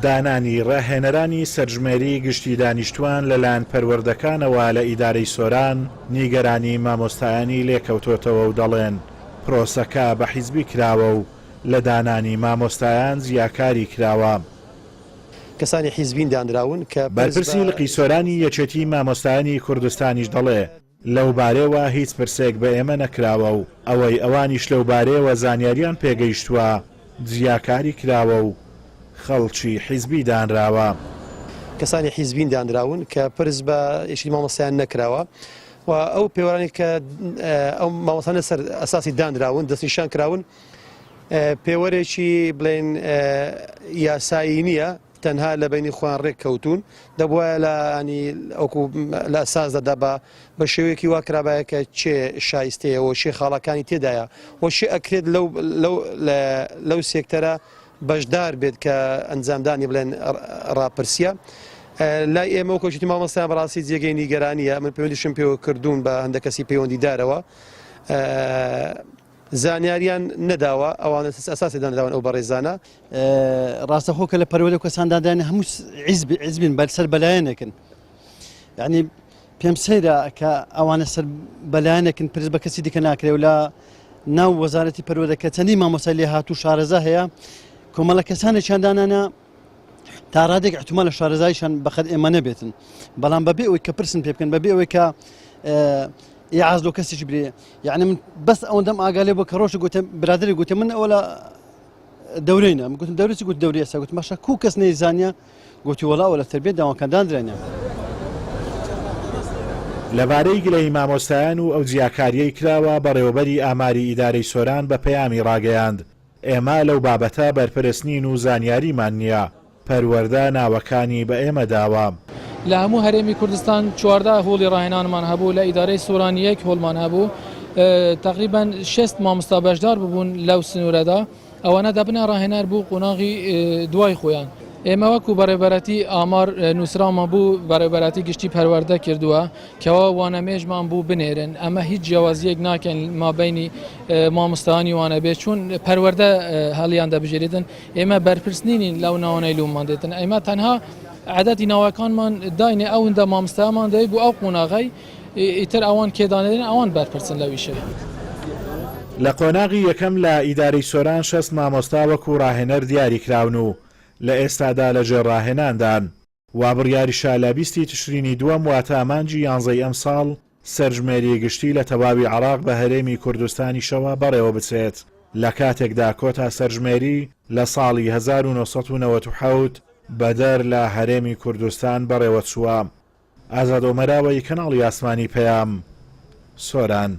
دانانی ڕاهێنەرانی سەرژمێری گشتی دانیشتوان لەلایەن پەروەردەکانەوە لە ئیدارەی سۆران نیگەرانی مامۆستایانی لێکەوتۆتەوە و دەڵێن پرۆسەکە بە حیزبی کراوە و لە دانانی مامۆستایان جیاکاری کراوە. کەسانی حیزبین دانراون کە پرس بە. بەرپرسی لقی سۆرانی یەکێتی مامۆستایانی کوردستانیش دەڵێ، لەوبارەیەوە هیچ پرسێک بە ئێمە نەکراوە و ئەوەی ئەوانیش لەوبارەیەوە زانیاریان پێگەیشتووە جیاکاری کراوە و خەڵکی حیزبی دانراوە. کەسانی حیزبین دانراون کە پرس بە یەکێتی مامۆستایان نەکراوە و ئەو پێوەرانەی کە ئەو مامۆستایان لەسەر ئەساسی دانراون دەستنیشان کراون پێوەرێکی بڵێن یاسایی نییە تەنها لە بەینی خۆیان ڕێک کەوتوون دەبوایە لە ینی ئەوکو لە ئەساسدا بە بە شێوەیەکی وا کرابایە کە چێ شایستەیە و چێ خاڵەکانی تێدایە و چێ ئەکرێت لەو لەو لەو سێکتەرە بەشدار بێت کە ئەنجامدانی بڵێن ڕاپرسیە لای ئێمە و کۆچیتی مامۆستایان بەڕاستی جێگەی نیگەرانیە من پەیوەندیشم پێوە کردوون بە هەندێک کەسی پەیوەندیدارەوە زانیاریان نەداوە ئەوان لەسەر ئەساسی دانراون ئەو بەڕێزانە. ڕاستەخۆ کە لە پەروەردە و کەسان دادرانی هەموو عیزب عیزبین بەر سەر بەلایەنێکن یعنی پێم سەیرە کە ئەوانە سەر بەلایەنێکن پرس بە کەسی دیکە ناکرێ و لە ناو وەزارەتی پەروەردە کە چەندی مامۆستای لێهاتوو شارەزا هەیە کۆمەڵە کەسانێکیان دانانە تا ڕادێک احتمال لە شارەزایشان بەقەد ئێمە نەبێتن بەڵام بەبێ ئەوەی کە پرسن پێ بکەن بەبێ ئەوەی کە ئیعاز لۆ کەسێکی برێ یعنی من بەس ئەوەندەم ئاگا لێ بۆ کە ڕۆژ گوتم برادری گوتم من ئەوە لە دەورەینە من گوتم دەورەی چی گوت دەوری ئێستا گوتم باشە کو کەس نەیزانە گوتی وەڵا ئەوە لە تەربیەت داواکان داندرێنە. لەبارەی گلەیی مامۆستایان و ئەو جیاکارییەی کراوە، بەڕێوەبەری ئاماری ئیدارەی سۆران بە پەیامی ڕاگەیاند، ئێمە لەو بابەتە بەرپرس نین و زانیاریمان نییە، پەروەردە ناوەکانی بە ئێمە داوە. لە هەموو هەرێمی کوردستان 14 هۆڵی ڕاهێنانمان هەبوو، لە ئیدارەی سۆران یەک هۆڵمان هەبوو، تەقریبەن 60 مامۆستا بەشدار ببوون لەو سنوورەدا، ئەوانە دەبنە ڕاهێنەر بۆ قۆناغی دوای خۆیان. ئێمە وەکو بەڕێوەبەرایەتی ئامار نووسراومان بۆ بەڕێوەبەرایەتی گشتی پەروەردە کردووە کەوا وانەمێژمان بۆ بنێرن، ئەمە هیچ جیاوازیەک ناکەن مابەینی مامۆستایانی وانەبێژ چون پەروەردە هەڵیان دەبژێریتن، ئێمە بەرپرس نینین لەو ناوانەی لۆمان دێتن، ئێمە تەنها عەدەدی ناوەکانمان داینێ ئەوندە مامۆستایمان دەوێت بۆ ئەو قۆناغەی ئیتر ئەوان کێ دانێرن ئەوان بەرپرسن لەو ئیشەی. لە قۆناغی یەکەم لە ئیدارەی سۆران 60 مامۆستا وەکو ڕاهێنەر دیاریکراون و لە ئێستادا لەژێر ڕاهێناندان. وا بڕیاریشە لە بیستی تشرینی دووەم واتە مانگی یانزەی ئەمساڵ سەرژمێری گشتی لە تەواوی عێراق بە هەرێمی کوردستانیشەوە بەڕێوەبچێت لە کاتێکدا کۆتا سەرژمێری لە ساڵی 1997 بەدەر لە هەرێمی کوردستان بەڕێوەچووە. ئازاد ئۆمەراوەی کەناڵی ئاسمانی پەیام، سۆران.